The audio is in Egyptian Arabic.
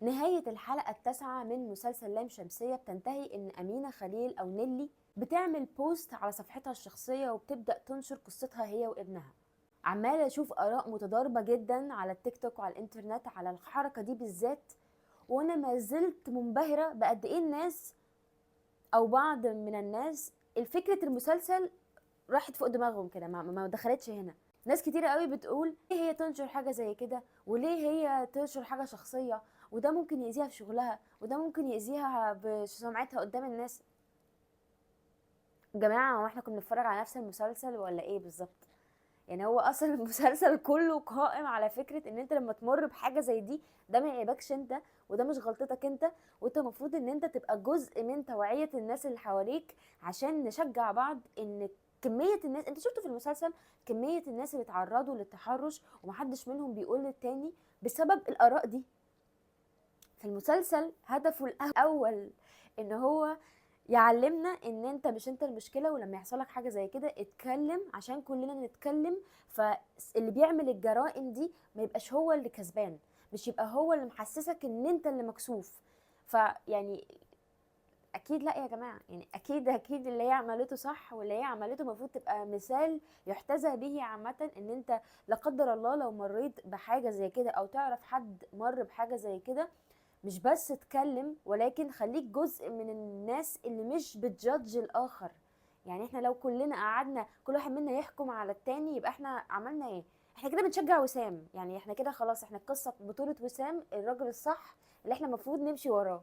نهاية الحلقة التاسعة من مسلسل لام شمسية بتنتهي إن أمينة خليل أو نيلي بتعمل post على صفحتها الشخصية وبتبدأ تنشر قصتها هي وابنها. عمالة أشوف آراء متضاربة جدا على التيك توك وعلى الإنترنت على الحركة دي بالذات، وأنا ما زلت منبهرة بقد إيه الناس أو بعض من الناس الفكرة المسلسل راحت فوق دماغهم كده، ما دخلتش هنا. ناس كتيرة قوي بتقول ليه هي تنشر حاجة زي كده، وليه هي تنشر حاجة شخصية، وده ممكن يأذيها في شغلها، وده ممكن يأذيها بسمعتها قدام الناس. جماعة هو احنا كنا بنتفرج على نفس المسلسل ولا ايه بالظبط؟ هو اصلا المسلسل كله قائم على فكرة ان انت لما تمر بحاجة زي دي ده ما يعيبكش انت، وده مش غلطتك انت، وانت المفروض ان انت تبقى جزء من توعية الناس اللي حواليك عشان نشجع بعض. ان كمية الناس انت شفتوا في المسلسل كمية الناس اللي اتعرضوا للتحرش ومحدش منهم بيقول للتاني بسبب الآراء دي. في المسلسل هدفه الأول ان هو يعلمنا ان انت مش انت المشكلة، ولما يحصل لك حاجة زي كده اتكلم عشان كلنا نتكلم، فاللي بيعمل الجرائم دي ما يبقاش هو اللي كسبان، مش يبقى هو اللي محسسك ان انت اللي مكسوف. فيعني اكيد لا يا جماعة، اكيد اللي هي عملته صح، واللي هي عملته المفروض تبقى مثال يحتذى به عامة، ان انت لا قدر الله لو مريت بحاجة زي كده او تعرف حد مر بحاجة زي كده، مش بس اتكلم ولكن خليك جزء من الناس اللي مش بتجادج الاخر. احنا لو كلنا قعدنا كل واحد منا يحكم على التاني يبقى احنا عملنا ايه؟ احنا كده بنشجع وسام، احنا كده خلاص، احنا القصة بطولة وسام الراجل الصح اللي احنا المفروض نمشي وراه.